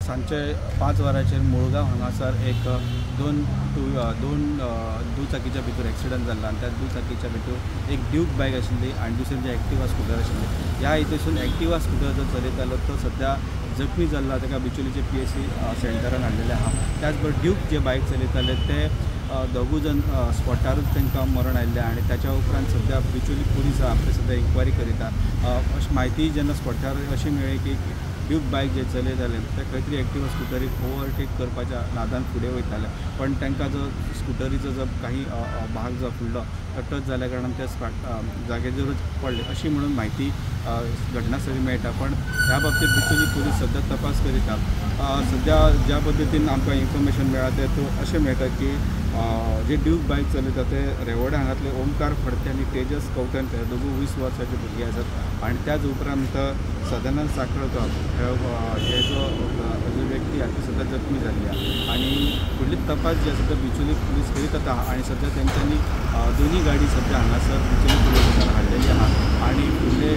सांजचे 5 वरांचेर मुळगांव हांगासर एक दोन दुचाकीच्या भितर एक्सिडंट जाल्लो आनी त्या दुचाकीच्या भितर एक ड्यूक बायक आशिल्ली आनी दुसरी म्हणजे एक्टिवा स्कुटर आशिल्ली. ह्या हितून एक्टिवा स्कुटर जो चलयतालो तो सद्या जखमी जाल्लो, ताका बिचोलीचे PSC सेंटरान हाडलेलें आहा. त्याच बरोबर ड्यूक जे बायक चलयताले ते दोगूय जाण स्पॉटारूच तांकां मरण आयिल्लें आनी ताच्या उपरांत सद्या बिचोली पुलीस आमकां सद्या इन्क्वायरी करीता. अशी म्हायती जेन्ना स्पॉटार अशी मेळ्ळी की ड्यूक बायक जे चलयताले ते खंय तरी एक्टिवा स्कुटरीक ओवरटेक करपाच्या नादान फुडें वयताले, पण तांकां जो स्कुटरीचो जो काही भाग जो फुडलो तो टच जाल्या कारणान ते स्पॉट जागेचेरूच पडले अशी म्हणून म्हायती घटनास्थळी मेळटा. पण ह्या बाबतींत बिचोली पुलीस सद्या तपास करीता. सद्या ज्या पद्दतीन आमकां इन्फॉर्मेशन मेळ्ळा तें अशें मेळटा की जे ड्यूक बायक चलयता ते रेवोडे हांगातले ओमकार फडते आनी तेजस कवठणकर दोगूय 20 वर्साचे भुरगे आसात आनी त्याच उपरांत सदानंद साखळकर हे जो व्यक्ती आसा ती सद्या जखमी जाल्ली आसा आनी फुडली तपास जी आसा तो बिचोली पुलीस करीत आसा आनी सद्या तेंच्यांनी दोनूय गाडी सद्या हांगासर बिचोली पुलीस स्टेशनार हाडलेली आसा आनी फुडले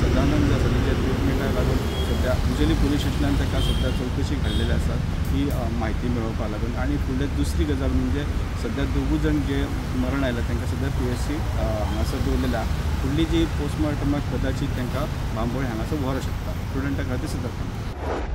सदानंद जे आसा तेच्या ट्रिटमेंटाक लागून सद्या बिचोली पुलीस स्टेशनान ताका सद्या चवकशी घाडलेली आसा ही म्हायती मेळोवपाक लागून. आनी फुडले दुसरी गजाल म्हणजे सद्या दोगूय जाण जे मरण आयला तांकां सद्या PSC हांगासर दवरलेले आसा. फुडली जी पोस्टमॉर्टमाक कदाचित तांकां बांबोळे हांगासर व्हरूंक शकता. स्टुडंटा खातीर सद्या.